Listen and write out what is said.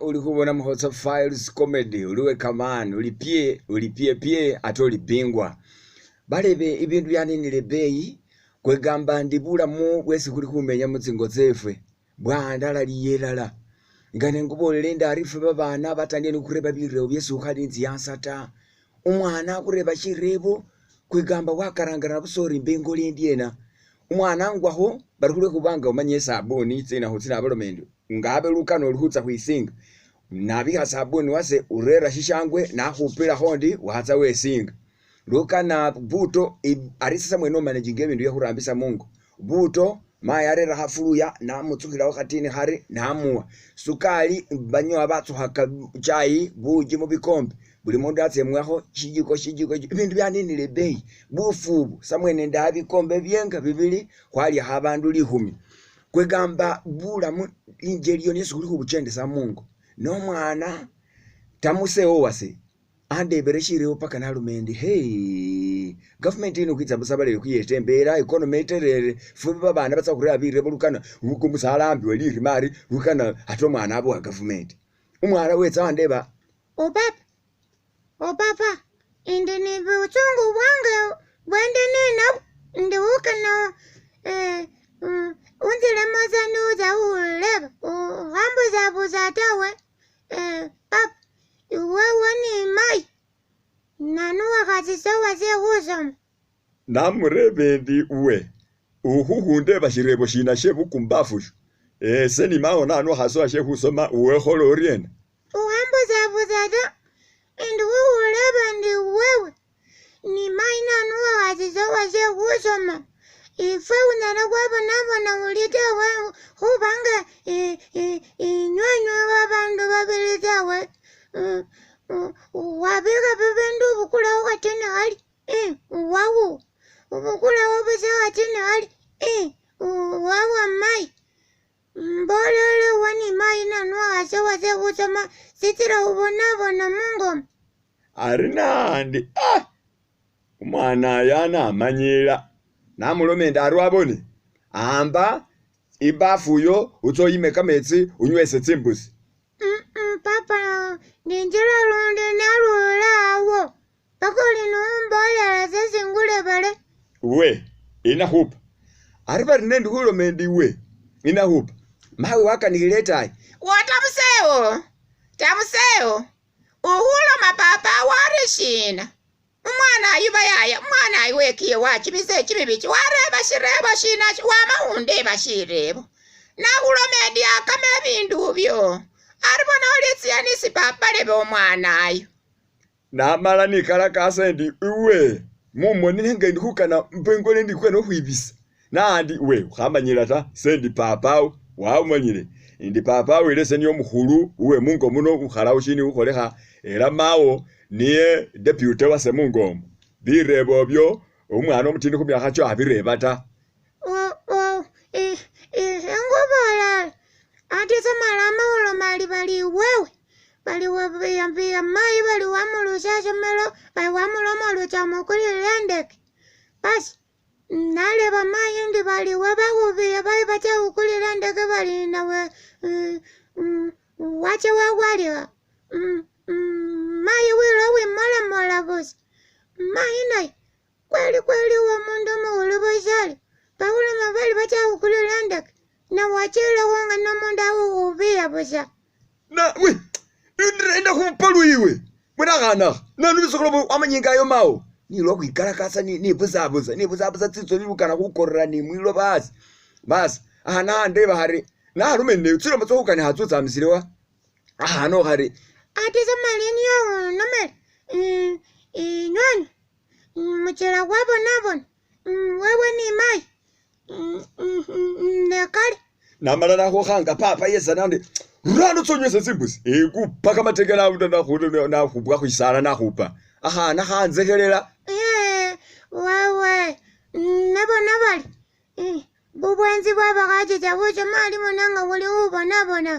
Uli khubona Mukhotso Files Comedy, uli we kamani, uli pye, uli pye pye ate uli bingwa. Balebe ibindu byaninile ibeyi, kwegamba ndi bulamu bwesi khuli khumenya mutsingo tsefwe bwa'andalaliye elala. Nga nengubolele ndi ari ifwe babana batandile ni khureba birebo byesi khukhali ni tsi answer ta. Umwana akhureba shirebo, kwegamba wakarangana busa ori mbe ngole endyena. Umwana angwakho bari khulwekhuba nga omanya esabuni tsinakhu tsino abaloma endi nga abe lukano uli khutsa khwisinga, nabikha sabuni wase urera shishangwe nakhupilakho ndi watsa wesinga. Lukana buto ari ise samwene omanaginga ibindu bye khurambisa mungo, buto mayi arera khafuluya namutsukhilawo khatini khari namuwa, sukali banyowa batsukhaka chai buji mubikombe buli mundu atsa emuwakho shijiko shijiko ibindu byaninile ibeyi, bufu ubu samwene ndawa bikombe byenga bibili khwalyakho abandu likhumi. Kwegamba bulamu injeli iyo niyo esi khuli khubuchendesa mungo, nomwana tamusewo wase andebele shirebo paka naloma endi hee government ino khwitsa busa balebe khuyeta embera economy iterere fwe babana batsa khureba birebo lukano kumusala ambi we lirima ari lukano ate omwana abe wa government. Umwana wetsa wandeba Opapa, opapa, indi ni busungu bwange bwende ninabwo, indi khukana unzilemo sa niwutsa khureba, ukhambusabusa tawe papa, iwewe ni mayi, nanu uwakhasisa uwase khusoma? Namureba endi we ukhukhundeba shirebo shina she bukumbafu sho, ese ni mawo nanu ukhasi uwashe khusoma uwe khola oryena? Ukhambusabusa ta, indi khukhureba ndi wewe ni mayi nanu uwakhasisa uwase khusoma? Ifwe khunyala khwabonabona khuri tawe khubanga inywenywe babandu babili tawe, wabikha bibindu ubukulakho khatini khali wakhuwa, ubukulakho busa khatini khali wawa mayi. Mbolele iwe ni mayi nanu uwakhasa uwase khusoma sikila khubonabona mungo omu. Ari nandi ah! Umwana oyo anamanyila, namuloma endi ari wabone, amba ibafu iyo utse oyime kametsi unywese tsimbusi. Papa ninjila lundi narura awo, paka oli niwumbolela sesi ingulebele. We, inakhupa. Ari bari nendi khuloma endi we, inakhupa. Mawe wakanikhile etayi. Wo tabusewo, tabusewo, ukhuloma papa wari shina? Umwana ayu bayaya, umwana ayu wekiye wachimise chimibi wareba shirebo shina wama khundeba shirebo. Nakhuloma endi akama ebindu byo. Ari bona oli tsiyanisi papa lebe omwana ayu. Namala nikalakasa endi iwe mumoni nenga endi khukana mbengole endi khukana khukhwibisa. Nandi we ukhamanyila ta ise ndi papawo wamanyile indi papawo ila ise niye omukhulu uwe mungo muno ukhalawo shini khukholekha ela mawo niye deputy wase mungo omu. Birebo byo umwana omutini khumyakha kyo abireba ta. Enguboola ate samala ama khuloma ali bali iwewe bali wabiyambiya mayi bali wamulusya isomelo bali wamuloma ori utsa mukulile indeke. Basi naleba mayi ndi bali iwe bakhubiya bali batsa khukulila indeke bali nawe wacha wakhwalikha. Mayi wila wimolamola busa, mayi naye kweli kweli uwo mundu umukhulu busa ari bakhuloma bali batsa khukulila indeke nawachilekho nga nomundu akhukhubiya busa. Na we enda khupa lwiwe mwana khanakha nanu bisokholo wamanya ayo mawo nilwa khwikalakasa nibusabusa nibusabusa tsitsoni lukana khukorera ni mwiloba asi basi akhana andeba khari naloma ne tsilomo tsokhukana khatsutsamisilewa akhana khari Ate samali niyo unomele inywenywe muchela khwabonabona wewe ni mayi nekale. Namala nakhukhanga papa yesa nandi rurano tsonywesa tsimbusi ekupa kamateke nakhubwa khwisala nakhupa akhana khanzekhelela. Wewe nabona bali bubwenzi bwabakhachicha khusoma ali bona nga khuli khubonabona.